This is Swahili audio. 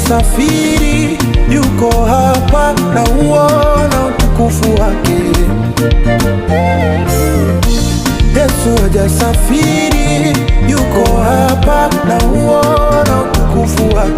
Hajasafiri, yuko hapa na uona utukufu wake. Yesu hajasafiri, yuko hapa na uona utukufu wake.